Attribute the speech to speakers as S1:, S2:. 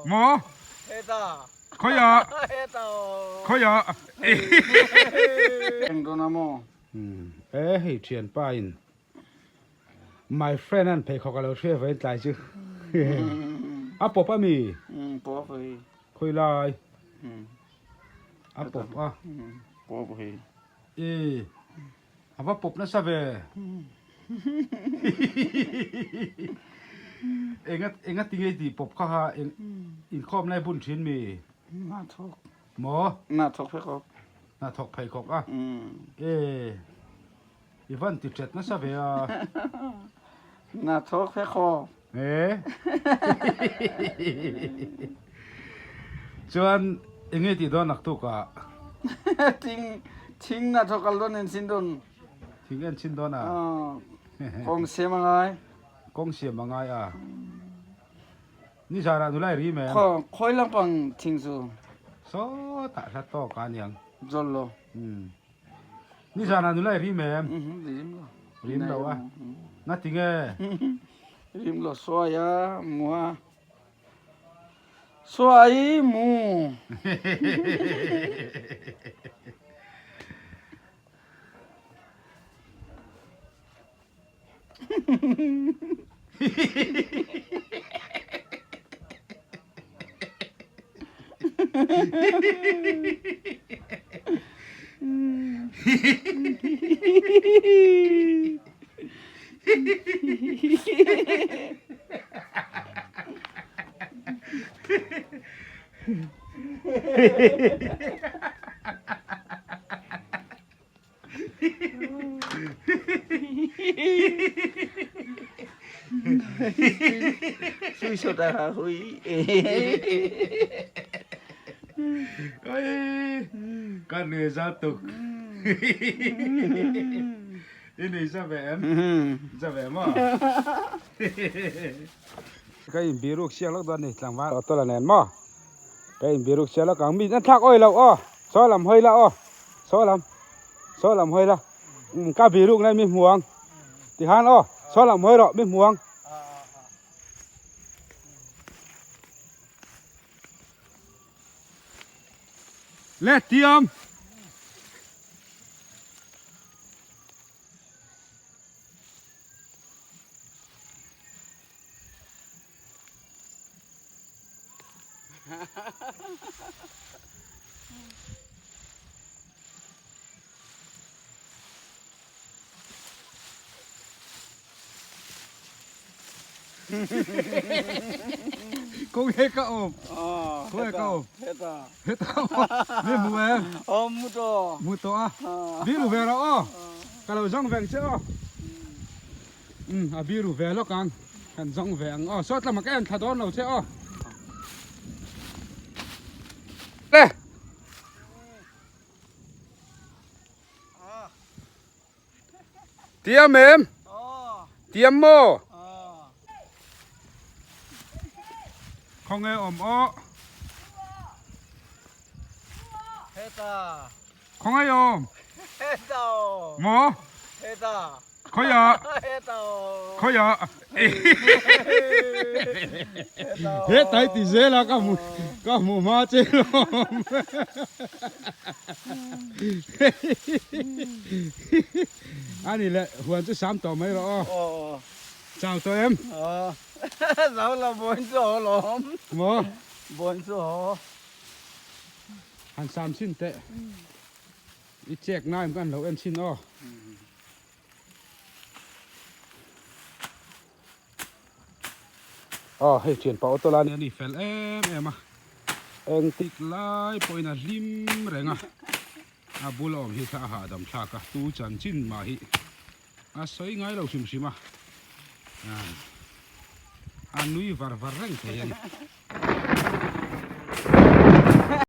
S1: Maw? Khawiah? Khawiah?
S2: Eng dawn a maw?
S1: E hei thianpa in my friend an pheikhawk a lo hria vawiin tlai chu a pawp a mi?
S2: Pawp hei.
S1: Khawi lai? A pawp a.
S2: Pawp hei.
S1: E a va pawp nasa ve. Enga enga tinge i tih pawp kha kha inkhawm lai bun thin mi?
S2: Na thawk.
S1: Maw?
S2: Na thawk pheikhawk.
S1: Na thawk pheikhawk a. E i van ti ṭet nasa ve a.
S2: Na thawk pheikhawk.
S1: E Chuan enge tih dawn naktuk ah?
S2: Thing thing na thawk kal dawn en chin dawn.
S1: Thing en chin dawn a?
S2: Kawng siam a ngai.
S1: Kawng siam a ngai a. Nizan ah nula i rim em?
S2: Khawi lampang thing chu?
S1: Sawtah hla tawk a niang.
S2: Zawl lo.
S1: Nizan ah nula i rim em?
S2: Rim lo.
S1: Rim lo a. Nga tinge?
S2: Rim lo suai a mu a. Suai mu. Sui sot a hui.
S1: Oi, kan nuih za tuk. I nuih za ve em? Za ve maw? Ka inbiruk siak lak dawn a ni tlangval auto la nen maw? Ka inbiruk siak lak ang mi an thlak awi lo aw saw lam hawi la aw saw lam saw lam hawi la um ka biruk lai mi hmu ang tikhan aw saw lam hawi rawh mi hmu ang. Le tiam. Kawng he ka awm. Kawng he ka awm.
S2: Heta.
S1: Heta awm. Mi hmu em?
S2: Awm mu tawh.
S1: Mu tawh a. Biru ve rawh aw. Ka lo zawng veng che aw. Umm a biru ve lawk ang. Kan zawng ve ang aw. Sawt lamah ka en thla dawn lo che aw. Le. Tiam em? Tiam maw? Khawnge awm aw?
S2: Heta.
S1: Khawnge awm?
S2: Heta aw.
S1: Maw?
S2: Heta.
S1: Khawiah?
S2: Heta aw.
S1: Khawiah? Heta i ti zel a ka hmu ka hmu hma che lawm. A ni le huan chu sam tawh mai rawh aw. Chau tawh em?
S2: Zau lo bawiin chu haw lawm.
S1: Maw?
S2: Bawiin chu haw.
S1: Han sam chhin teh. I check na em kan lo en chhin aw. Aw hei thian pa auto la ni fel em em a. Engtik lai pawhin a hlim reng a. A bula awm hi kha a hahdam thlak a tu chanchin mah hi a sawi ngai lo hrim hrim a. A nui var var reng thei a ni.